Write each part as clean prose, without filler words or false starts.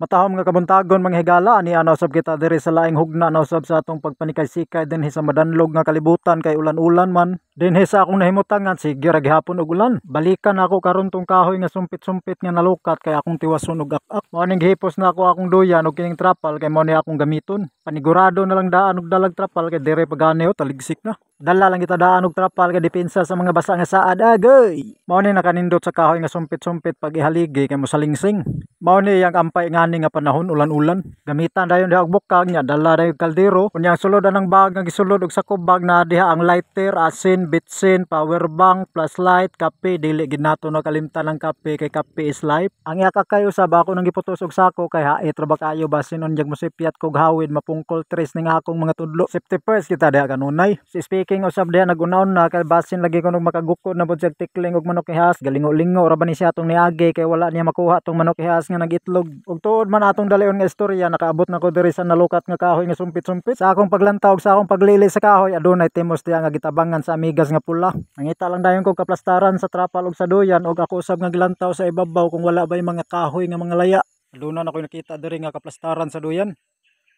Matahom nga kabuntagon, mga higala, ani ana usab kita diri sa laing hugna na usab sa atong pagpanikay-sikay dinhi sa madanlog nga kalibutan kay ulan-ulan man. Dinhi sa akong nahimutangan, sige ra gihapon og ulan. Balikan ako karon tong kahoy nga sumpit-sumpit nga nalukat kay akong tiwason og ak-ak. Mao ning gihipos na ako akong duyan og kining trapal kay mao ni akong gamiton. Panigurado na lang daan og dalag trapal kay dire pagani oh, taligsik na. Dala lang kita daan og trapal kay depensa sa mga basa nga saad, agay. Mao ni nakanindot sa kahoy nga sumpit-sumpit pag ihaligi kay mosalingsing. Mao ni iyang ampay ngani nga panahon ulan-ulan. Gamitan dayon diha og bukag nya dala dayon kaldero. Unya ang sulod anang bag nga gisulod og sakop bag na diha ang lighter, asin, bitsin, power bank, flashlight, kape. Dili gid nato nakalimtan ang kape kay kape is life. Ang iya kakay usab ako nang giputos og sako kay hait ra ba kayo basin unyag mosipyat kog hawid mapungkol tres ning akong mga tudlo. Safety first kita diha kanunay. Si speaking usab diha nagunaon na kay basin lagi kuno makagukod na pud siya tikling og manok ihas. Galingo-lingo ra ba ni siya atong niagi kay wala niya makuha tong manok ihas nga nagitlog. Ug tuod man atong dalion nga istorya, nakaabot na ko diri sa nalukat nga kahoy nga sumpit-sumpit. Sa akong paglantaw sa akong paglili sa kahoy, adunay timos diha nga gitabangan sa amigas nga pula. Nangita lang dayon kog kaplastaran sa trapal ug sa duyan ug ako usab nga gilantaw sa ibabaw kung wala bay mga kahoy nga mga laya. Aduna na koy nakita diri nga kaplastaran sa duyan.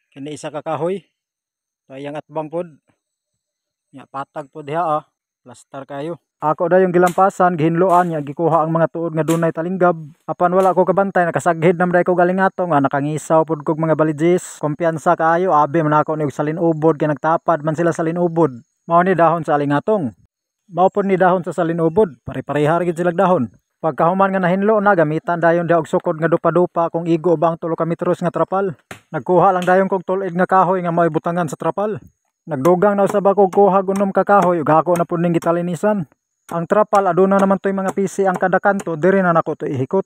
Kini isa ka kahoy. Iyang atbang pod. Nya patag pod diha ah. Plastar kayo. Ako dayong gilampasan, gihinloan nya gikuha ang mga tuod nga dunay talinggab. Apan wala ko kabantay, nakasaghid na man ko galingato nga nakangisaw pod kog mga balijis. Kumpiyansa kaayo, abi man ako ni og salinubod kay nagtapad man sila sa linubod. Mao ni dahon sa alingatong. Mao pod ni dahon sa salinubod, pare-pareha ra gid silag dahon. Pagkahuman nga nahinlo na, gamitan dayon diha og sukod nga dupa-dupa kung igo ba ang 3 ka metros nga trapal. Nagkuha lang dayon kog tul-id nga kahoy nga maoy butangan sa trapal. Nagdugang na usab ako kuha og 6 ka kahoy ug ako na pud ning gitalinisan. Ang trapal aduna naman toy mga pisi ang kada kanto, diri na nako to ihikot.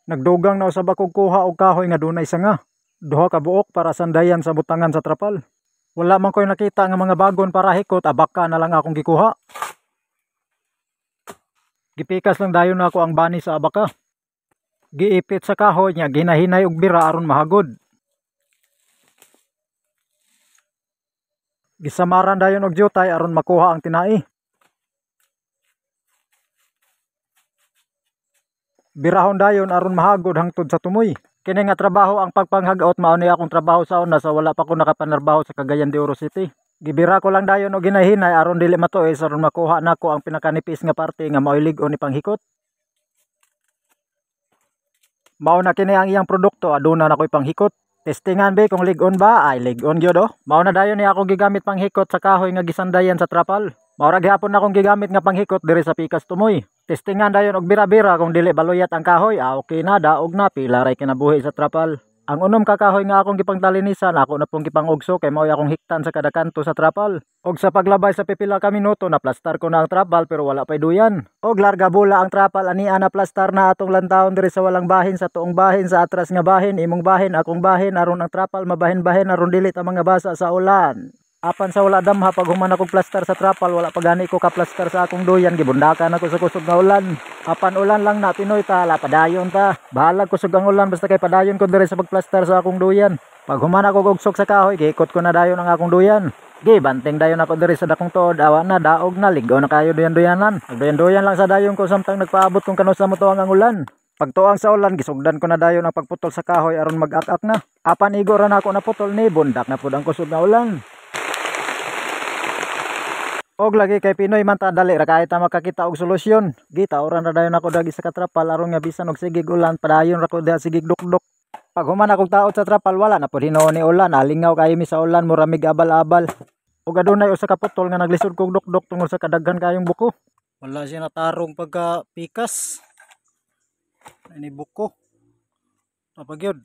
Nagdugang na usab ako kuha og kahoy nga dunay sanga. 2 ka buok para sandayan sa butangan sa trapal. Wala man koy nakita nga mga bagon para hikot, abaka na lang akong gikuha. Gipikas lang dayon nako ang bani sa abaka. Giipit sa kahoy nya ginahinay og bira aron mahagod. Gisamaran dayon og jutay aron makuha ang tinai. Birahon dayon aron mahagod hangtod sa tumoy. Kini nga trabaho ang pagpanghag-out, mao ni akong trabaho sa una sa wala pa ko nakapanarbaho sa Cagayan de Oro City. Gibira ko lang dayon og ginahinay aron dili matuis aron makuha nako ang pinakanipis nga parte nga maoy lig-on ni panghikot. Mao na kini ang iyang produkto, aduna na ko'y panghikot. Testingan be kung lig-on ba, ay lig-on gyud oh. Mao na dayon ni akong gigamit panghikot sa kahoy nga gisandayan sa trapal. Mao ra gihapon akong gigamit nga panghikot diri sa pikas tumoy. Testingan dayon og bira-bira kung dili baluyat ang kahoy, ah, okay na, daog na, pila ray kinabuhi sa trapal. Ang 6 ka kahoy nga akong gipangtalinisan, ako na pong gipangugso kay mao'y akong hiktan sa kada kanto sa trapal. Og sa paglabay sa pipila ka minuto, naplastar ko na ang trapal pero wala pa'y duyan. Og larga bula ang trapal, ania na plastar na atong lantawon diri sa walang bahin, sa tuong bahin, sa atras nga bahin, imong bahin, akong bahin, aron ang trapal mabahin-bahin aron dili ta mga basa sa ulan. Apan sa wala damha, pag human akong plastar sa trapal, wala pa gani ko kaplastar sa akong duyan, gibundakan ako sa kusog nga ulan. Apan ulan lang na Pinoy ta, la padayon ta. Bahalag kusog ang ulan basta kay padayon ko diri sa pagplastar sa akong duyan. Pag human ako og ugsok sa kahoy, giikot ko na dayon ang akong duyan. Gibanting dayon ako diri sa dakong tuod, awa na, daog na, ligaw na kayo duyan-duyanan. Nagduyan-duyan lang sa dayon ko samtang nagpaabot kung kanusa mo tuang ang ulan. Pagtuang sa ulan, gisugdan ko na dayon ang pagputol sa kahoy aron mag-ak-ak na. Apan igo ra na ako naputol ni, bundak na pud ang kusog nga ulan. Og lagi kay Pinoy man ta, dali ra kay ta makakita og solusyon. Gitawran ra dayon ako dagi sa katrapal aron nga bisan og sigig ulan padayon ra ko diha sigig dukduk. Pag human akong taot sa trapal, wala na pud hinuon ni ulan, alingaw kayo mi sa ulan, muramig abal-abal. Ug adunay usa ka putol nga naglisod kog dukduk tungod sa kadaghan kayong buko. Wala siya natarong pagka pikas. Ini buko. Napagyod.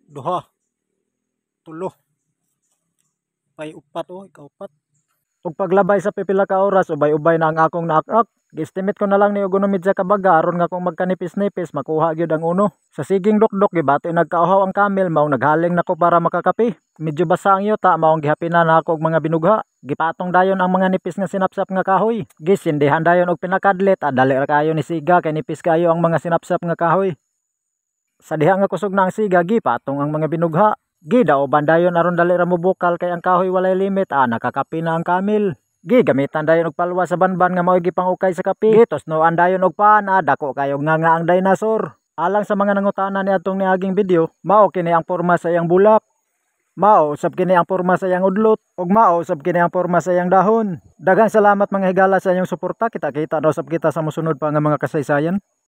Duha. Tulo. Pay upat oh, ikaw upat. Ug paglabay sa pipila ka oras, ubay-ubay na ang akong naak-ak. Gi-estimate ko na lang ni og 1.5 ka baga aron nga kung magkanipis-nipis makuha gyud ang uno. Sa siging dukdok gibati nagkauhaw ang camel, maong naghaling nako para makakape. Medyo basa ang yuta, maong gihapinan na ako og mga binugha. Gipatong dayon ang mga nipis nga sinapsap nga kahoy. Gisindihan dayon og pinakadlit, dali ra kayo ni siga kay nipis kayo ang mga sinapsap nga kahoy. Sa diha nga kusog na ang siga, gipatong ang mga binugha. Gidauban dayon aron dali ra mobukal kay ang kahoy walay limit, nakakape na ang camel. Gigamitan dayon og palwa sa banban nga mao'y gipangukay sa kape. Gitusnoan dayon og paan, dako kayo nga nga ang dinosaur. Alang sa mga nangutana ni atong niaging video, mao kini ang porma sa iyang bulak. Mao usab kini ang porma sa iyang udlot ug mao usab kini ang porma sa iyang dahon. Daghang salamat, mga higala, sa inyong suporta. Kita-kita na usab kita sa mosunod pa nga mga kasaysayan.